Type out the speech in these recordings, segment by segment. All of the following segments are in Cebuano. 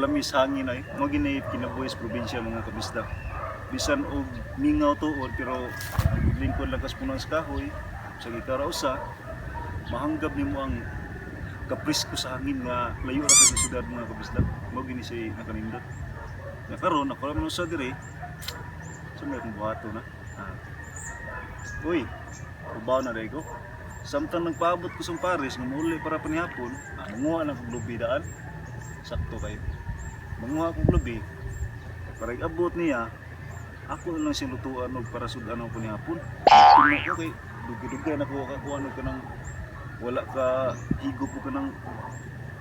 Kalamis hangin ay mo gini kinabuhi sa probinsya, mga kabisdak. Bisan og mingaw tuod, pero lingkod lang kas puno sa kahoy sa gikara usa, mahanggab nimo ang kaprisko sa hangin nga layo ra kay sa syudad, mga kabisdak. Mo gini siya nakanindot nga karon ako ra man usa diri so may akong buhato na. Ah. Uy, ubaw na ko. Samtang nagpaabot ko sa Paris, nga muuli para panihapon, ah, manguha lang kog lubi daan. Sakto kayo. Manguha kog lubi, para abot niya, ako na lang siyang lutuan og para sudan ako panihapon. Tuno ko kay dugay-dugay na ko kakuha og kanang wala ka higop og kanang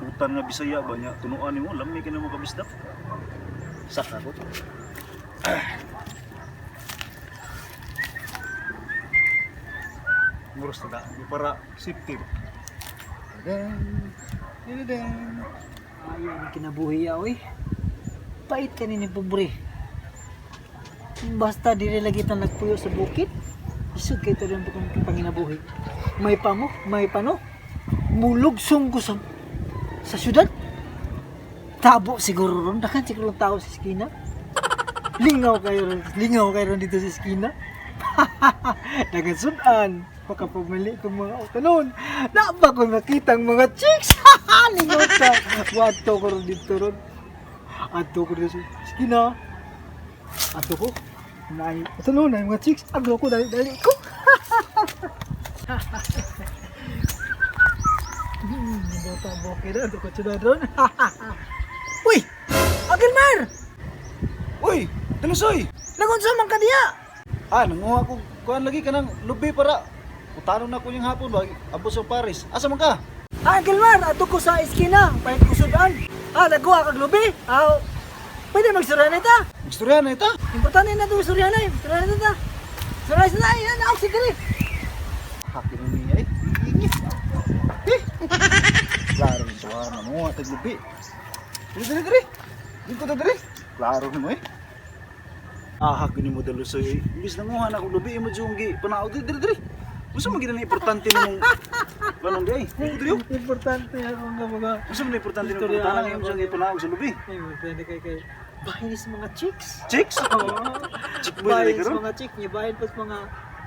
utan nga Bisaya ba niya tunuan nimo, lami kay namo, kabisdak. Saka ko. Muros na daan para safety. Tadang! Tadang! Ayaw ni kinabuhi ya, oy. Pait ka ni pobre. Basta dili lagi ta nagpuyo sa bukid. Isog kay rin po kung panginabuhi. May pamo, may pano. Mulugsong ko sa syudad. Tabo siguro ron. Dakan siguro ang tao sa eskina. Lingaw kayo ron. Lingaw kayo ron dito sa eskina. Dagan sudan. Baka pumili kong mga utanon. Na ba ko nakita ang mga chicks? Lingaw ta. Wato ko ron dito ron. Ato ko dito sa eskina. Ato ko. Naay, utanon, naay mga chicks. Agro ko, dali, dali ko. Bata bokeh na, ato ko syudad ron. Uy! Agilmar! Uy! Talusoy! Nagunsa man ka diya? Ah, nanguha ko kuan lagi kanang lubi para utanon na ko yung hapon ba abot sa Paris. Asa man ka? Ah, Gilmar, ato ko sa eskina, palit ko sudan. Ah, nagkuha kag lubi. Ah, pwede magsuryan ta. Istorya na ita. Importante na ito, suryan na. Suryan na ta. Suryan na, ay, na, sige diri. Hakin niya eh. Ingit. Eh. Klaro ni tuwa na mo tag lubi. Diri diri diri. Dito ta diri. Klaro ni mo eh. Ah, hakin ni mo, Dalusoy. Eh. Imbis nanguha na ko lubi imo junggi panaw diri diri diri. Unsa man gid na importante mong kanang di ay? Diri diri. Oh. Importante ako nga mga Unsa man na importante mong Istorya pangutana ako. imo junggi panaw sa lubi? Ay, importante kay bahin sa mga chicks. Chicks? Oo. Chick boy na Bahin sa karon. mga chick, niya bahin pa sa mga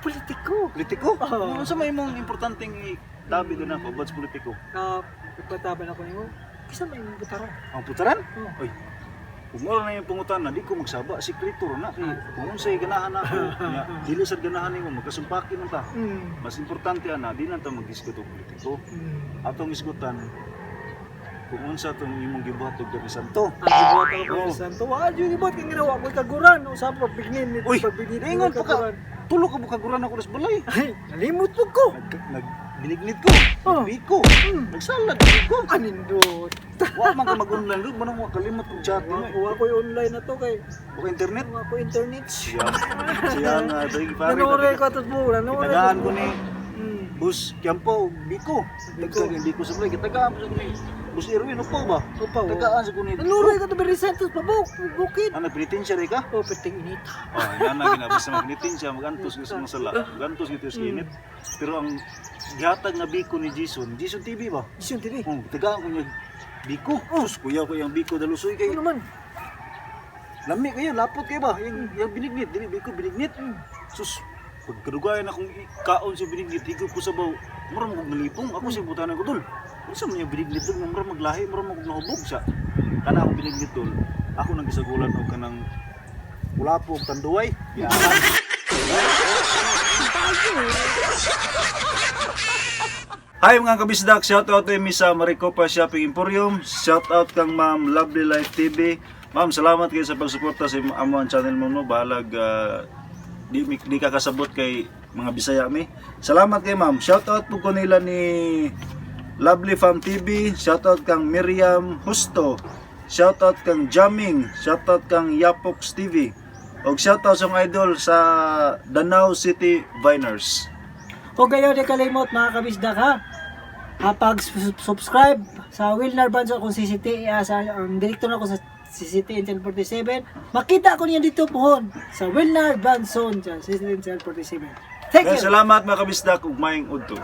politiko. Politiko? Oo. Unsa may imong importanteng itabi doon ako about sa politiko? Ah, ipataban ako nimo. Kisa may imong butaran. Ang putaran? Oo. Oy. Kung mao na yung pangutana, di ko magsaba, sikreto ra na kay kung unsay ganahan ako, nya dili sad ganahan nimo, magkasumpaki man ta. Mas importante ana, di na ta magdiskuto og politiko. Atong isgutan kung unsa tong imong gibuhat og gabi santo. Ang gibuhat ako Oo. oh. Santo. Wa jud gibuhat kay ginawa ko kaguran usab pagbignin nito Uy, pagbignin. Ingon pa ka. Tulo ka bukaguran ako sa balay. Ay, nalimot po ko. Nag binignit ko, Oh. nagbiko, nagsalad ko. Anindot. Wa man ka mag-online dud, manang wa kalimot kog chat nimo. Wa ko online na to kay Wa ka internet. wa ko internet. Siya, siya nga, dahil pare. Nanure ko atos mo, nanure. Kitagaan ko ni Bus Kiampo, Biko. Biko. Tagaan Biko sa balay, kitagaan ko ni Bus Irwin, upaw ba? Upaw. Tagaan sa ko ni. Nanure ko to Santos pabok, bukid. Ano, penitensya rin ka? Oh, perting init. Oh, nga na, ginabas na magpenitensya, magantos gusto mga sala. Magantos gito sa init. Pero ang gihatag nga Biko ni Jason, Jason TV ba? Jason TV. Oh, tagaan ko niya Biko. Sus, kuya ko yung Biko dalusoy kay. Ano man? Lami kayo, lapot kayo ba? Yung binignit, dili Biko binignit. Sus, pagkadugayan akong kaon sa binignit, higop ko sa baw. Mura mo kong nalipong, ako sa butanan ko dul. Unsa man yung binignit dul, mura maglahi, mura mo kong nahubog siya. Kana akong binignit dul, ako nang gisagulan og kanang kulapo og tanduay. Yaman. Hi mga kabisdak, shout out to sa Maricopa Shopping Emporium. Shout out kang Ma'am Lovely Life TV. Ma'am, salamat kayo sa pagsuporta sa amo ang channel mo no. Bahalag di ka kasabot kay mga Bisaya mi. Salamat kay Ma'am. Shout out po ko nila ni Lovely Fam TV. Shout out kang Miriam Justo. Shout out kang Jamming. Shout out kang Yapox TV. Og shout out sa akong idol sa Danau City Viners. O gayo di kalimot mga kabisdak ha. Pag subscribe sa Wilnar Banzo akong CCT, sa ang direktor ako sa CCT Intel 47. Makita ko niya dito pohon sa Wilnar Banson sa CCT Intel 47. Thank Kaya you. salamat mga kabisdak ug maayong udto.